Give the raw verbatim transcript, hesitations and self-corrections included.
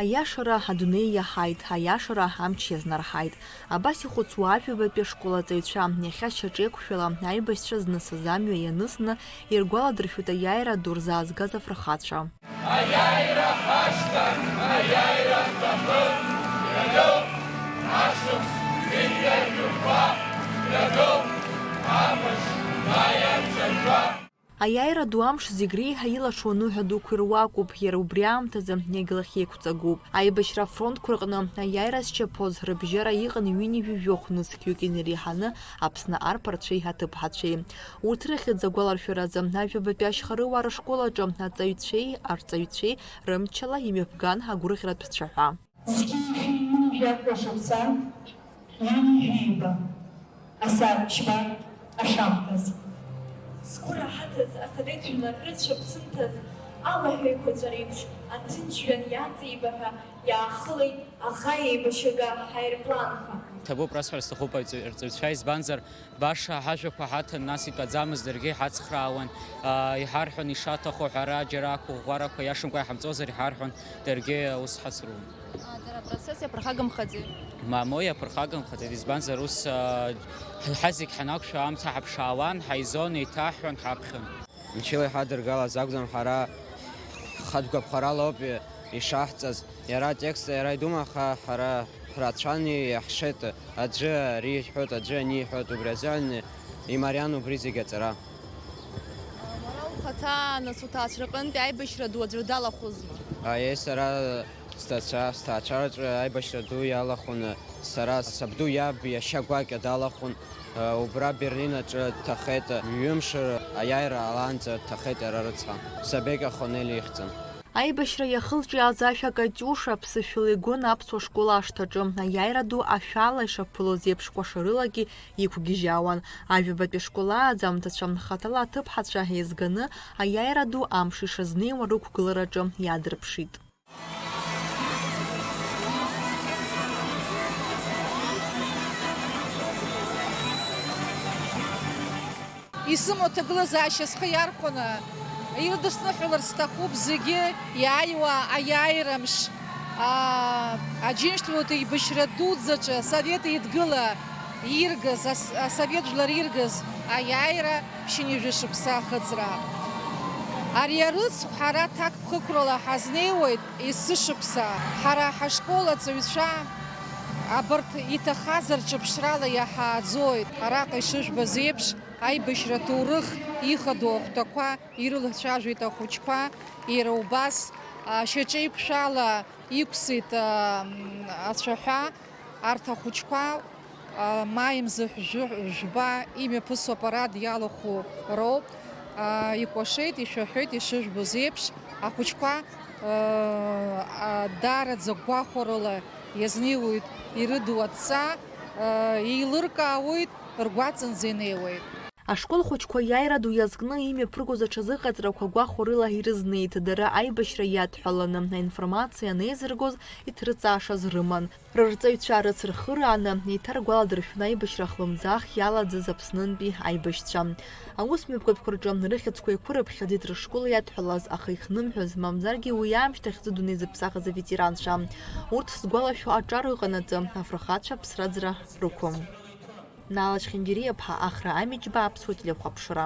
Аиашара адунеи иаҳаит, аиашара амч иазнарҳаит. Абас ихәыцуа ажәабатәи ашкол аҵаҩцәа, иахьа шьаҿеиқәшәала аибашьцәа знысыз амҩа ианысны, иргәаладыршәоит аиааира ду рзаазгаз афырхацәа. Аиааира ҳашьҭан, аиааира ҳҭахын, иагыл ашықәс ҩажәа жәафба, иагыл амш маиа цәажәба. Аиааира ду амш зегь реиҳа илашо аныҳәа дуқәа ируакуп, иара убри аамҭазы иагьлахь еиқәҵагоуп. Аибашьра афронтқәа рҟны аиааира зчаԥоз рыбжьара иҟан ҩынҩажәи жәохә нызқьҩык инареиҳаны Аԥсны арԥарцәеи аҭыԥҳацәеи. Урҭ рыхьӡ агәаларшәаразы ажәабатәи ашьхарыуаа рышкол аҿы аҵаҩцәеи арҵаҩцәеи рымчала имҩаԥган агәырӷьаратә цәаҳәа. Зқьи жәшәи ҩынҩажәи жәафба шықәса, ҩынҩажәи ҩба, асааҭ ԥшьба ашаҳҭаз. Згәы раҳаҭыз асовет жәлар рыцәа ԥсымҭаз алаҳәа еиқәаҵәа реиԥш, аҭынч жәҩан иаҵеибаҳәа иаахылеит аӷа еибашьага ҳаирпланқәа. Ҭабуп расҳәар сҭахуп арҵаҩ-, арҵаҩцәа, избанзар, баша ҳажәақәа ҳаҭан, нас итәаӡамыз даргьы иҳацхраауан, аа, иҳарҳәон ишаҭаху ҳәа, ара џьара ақәыӷәӷәарақәа иашамкәа иҳамҵозар иҳарҳәон, даргьы аус ҳацруан. А, дара апроцесс иаԥырхагамхаӡеи? Мамоу, иаԥырхагамхаӡеит, избанзар, ус, аа, ҳа зегь ҳанақәшәо аамҭа ҳаԥшаауан, ҳаизон, еиҭаҳҳәон, ҳаԥхьон. Мчыла иҳадыргалаз акәӡам, ҳара хатә гәаԥхарала ауп ишаҳҵаз. Иара атекст, иара идума, аха ҳара ҳрацәан иаҳшеит, аӡәы ари иҳәоит, аӡәы ани иҳәоит, убри азыҳәан имариан убри зегь аҵара. Уара ухаҭа, нас, уҭаацәа рҟынтәи аибашьра ду аӡәыр далахәызма? Аиеи, сара сҭаацәа, сҭаацәараҿы аибашьра ду иалахәын, сара сабду иаб иашьа гәакьа далахәын, убра Берлин аҿы дҭахеит, ҩымш аиааира ҟалаанӡа дҭахеит иара рыцҳа, Сабекьа Хонели ихьӡын. Аибашьра иахылҿиааз ашәа Катиуша аԥсышәала игон аԥсуа школ ашҭаҿы. Аиааира ду ашәала ишаԥылоз еиԥш, кәашарылагьы иқәгьежьаауан. Ажәабатәи ашкол ааӡамҭацәа хаҭала аҭыԥҳацәа еизганы, аиааира ду амш ишазнеиуа рықәгылараҿы иаадырԥшит. Исымоу аҭагылазаашьа схы иархәаны ирыдысныҳәаларц сҭахуп зегьы иааиуа аиааирамш, аа, Аџьынџьтәылатә еибашьра дуӡӡаҿы Асовет Еидгыла иргаз, ас-, Асовет жәлар иргаз аиааира ԥшьынҩажәа шықәса ахыҵра. Ари арыцхә ҳара ҭакԥхықәрала ҳазнеиуеит есышықәса. Ҳара ҳашкол аҵаҩцәа абарҭ иҭахаз рҿыԥшрала иаҳааӡоит. Араҟа ишыжәбаз еиԥш, аибашьра аҭоурых ихадоу ахәҭақәа ирылацәажәеит ахәыҷқәа, иара убас, а, шьаҿеиқәшәала иқәсит, а, ацәаҳәа. Арҭ ахәыҷқәа, а, маи мза жәы-, жәба имҩаԥысуа апарад иалахәу роуп. А, икәашеит, ишәаҳәеит, ишыжәбоз еиԥш, ахәыҷқәа, а, а, даараӡа гәахәарыла иазнеиуеит ирыду адҵа, а, еилыркаауеит, ргәаҵанӡа инеиуеит. Ашкол хәыҷқәа аиааира ду иазкны имҩаԥыргоз аҽазыҟаҵарақәа гәахәарыла ирызнеит, дара аибашьра иадҳәаланы аинформациа анеизыргоз иҭрыҵаашаз рыман. Рырҵаҩцәа рыцырхырааны, еиҭаргәаладыршәон аибашьра хлымӡаах иалаӡыз Аԥснынтәи аибашьцәа. Аус мҩаԥгатәқәа рҿы рыхьӡқәа еиқәырыԥхьаӡеит рышкол иадҳәалаз, аха ихнымҳәыз, мамзаргьы уи аамышьҭахь зыдунеи зыԥсахыз аветеранцәа. Урҭ, сгәалашәо, аҿар ыҟанаҵы, афырхацәа ԥсраӡра рықәым. Наала Чхьынџьариаԥҳа, Ахра Амиџьба, Аԥсуа телехәаԥшра.